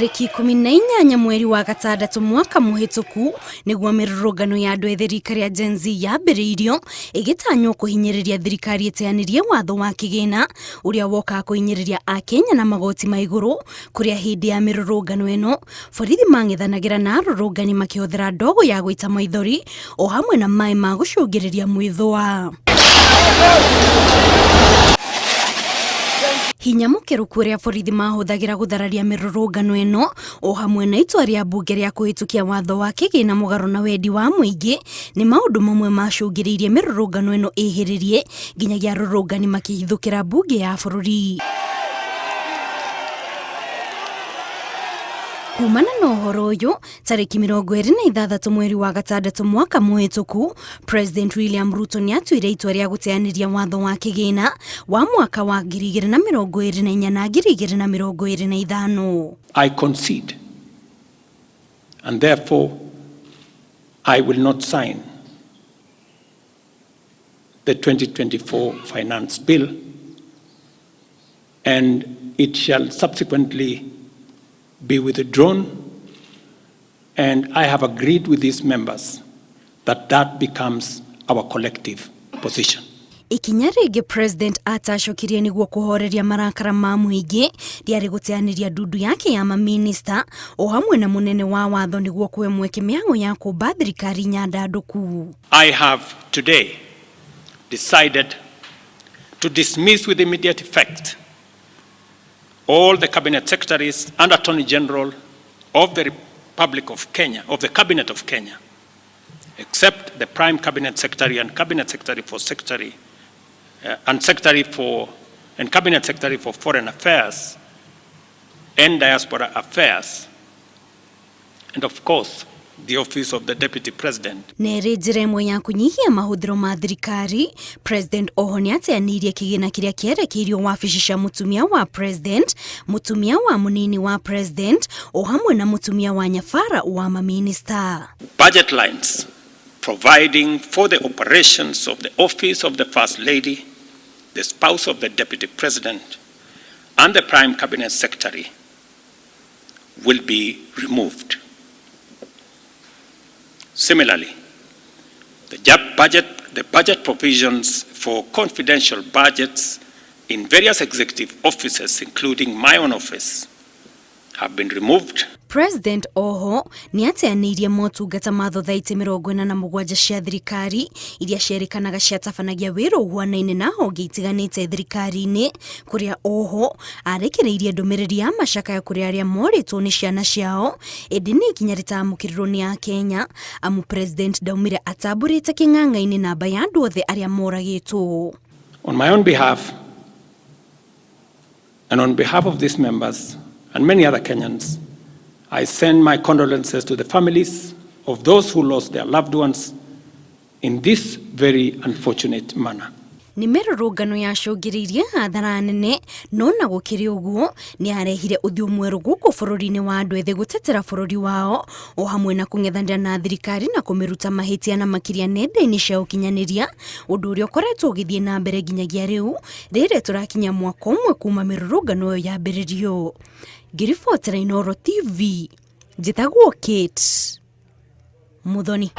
Tarĩki 18 mweri wa gatandatũ mwaka mũhĩtũku nĩguo mĩrũrũngano ya andũ ethĩ rika rĩa Gen Z yambĩrĩirio ĩgĩtanywo kũhinyĩrĩria thirikari ĩteanĩrie watho wa kĩgĩna ũrĩa wokaga kũhinyĩrĩria Akenya na magoti ma igũrũ, kũrĩa hĩndĩ ya mĩrũrũngano ĩno borithi mang'ethanagĩra na arũrũngani makĩhũthĩra ndogo ya gũita maithori o hamwe na maĩ ma gũcũngĩrĩria mwĩthũa. Hinya mũkĩrũku ũrĩa borithi mahũthagĩra gũthararia mĩrũrũngano ĩno o hamwe na itua rĩa mbunge rĩa kũhĩtũkia watho wa kĩgĩna mũgarũ na wendi wa mũingĩ nĩ maũndũ mamwe macũngĩrĩirie mĩrũrũngano ĩno ĩhĩrĩrie nginyagia arũrũngani makĩhithũkĩra mbunge ya bũrũri. Kumana na ũhoro ũyũ, tarĩki 26 mweri wa gatandatũ mwaka mũhĩtũku, President William Ruto nĩ atuire itua rĩa gũteanĩria watho wa kĩgĩna wa mwaka wa 2024 na 2025. I concede and therefore I will not sign the 2024 Finance Bill, and it shall subsequently be withdrawn, and I have agreed with these members that that becomes our collective position. Ikinya rĩngĩ President atacokirie nĩguo kũhoreria marakara ma mũingĩ rĩarĩ gũteanĩria ndundu yake ya maminista o hamwe na mũnene wa watho nĩguo kũhe mweke mĩhang'o ya kũmba thirikari nyandandũku. I have today decided to dismiss with immediate effect all the cabinet secretaries and attorney general of the Republic of Kenya, of the Cabinet of Kenya, except the prime cabinet secretary and cabinet secretary for secretary, and secretary for and cabinet secretary for foreign affairs and diaspora affairs, and of course the office of the deputy president. Na ĩrĩ njĩra ĩmwe ya kũnyihia mahũthĩro ma thirikari, President oho nĩ ateanĩirie kĩgĩna kĩrĩa kĩerekeirio wabici cia mũtumia wa president, mũtumia wa mũnini wa president o hamwe na mũtumia wa nyabara wa maminista. Budget lines providing for the operations of the office of the First Lady, the spouse of the Deputy President, and the Prime Cabinet Secretary will be removed. Similarly, the budget provisions for confidential budgets in various executive offices, including my own office, have been removed. President oho nĩ ateanĩirie motungata ma thothaitĩ 47 cia thirikari iria cierĩkanaga ciatabanagia wĩra ũhuanaine na honge itiganĩte thirikari-inĩ, kũrĩa oho arekereirie ndũmĩrĩri ya macakaya kũrĩ arĩa morĩtwo nĩ ciana ciao, ĩndĩ nĩ ikinya rĩtamũkĩrirwo nĩ Akenya amu President ndaumire atambũrĩte kĩng'ang'a-inĩ namba ya andũ othe arĩa moragĩtwo. On my own behalf and on behalf of these members and many other Kenyans, I send my condolences to the families of those who lost their loved ones in this very unfortunate manner. Nĩ mĩrũrũngano yacũngĩrĩirie hathara nene, no na gũkĩrĩ ũguo nĩ yarehire ũthiũ mwerũ gũkũ bũrũri-inĩ wa andũ ethĩ gũtetera bũrũri wao o hamwe na kũng'ethanĩra na thirikari na kũmĩruta mahĩtia na makĩria nenda-inĩ cia ũkinyanĩria, ũndũ ũrĩa ũkoretwo ũgĩthiĩ na mbere nginyagia rĩu rĩrĩa tũrakinya mwaka ũmwe kuma mĩrũrũngano ĩyo yambĩrĩrio. Ngĩribotera Inooro TV, njĩtagwo Kate Muthoni.